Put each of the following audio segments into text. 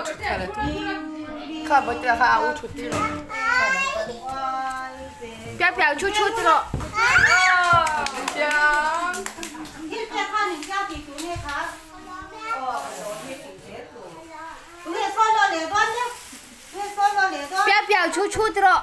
Thut kha la tu. Kha bawihte kha a u thut tir rawh. Piau piau chu chu ti rawh. Piau piau chu chu ti rawh.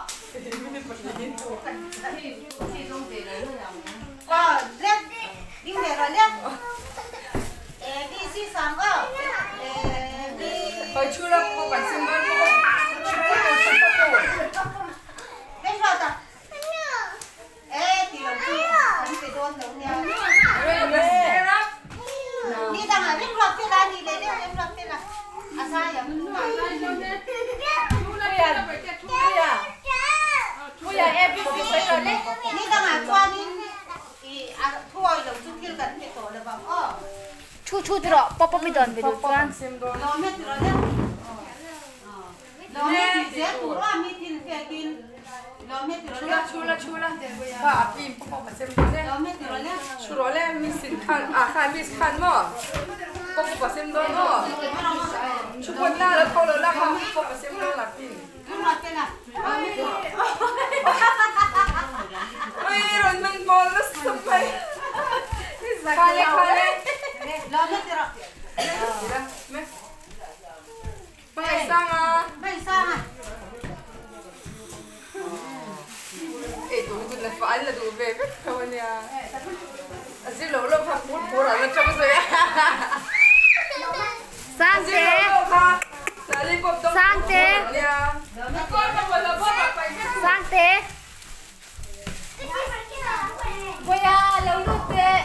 Chu chu ti rawh pawp pawp i dawn ve duh chuan. Sangte Sangte Sangte Boya lo lut teh.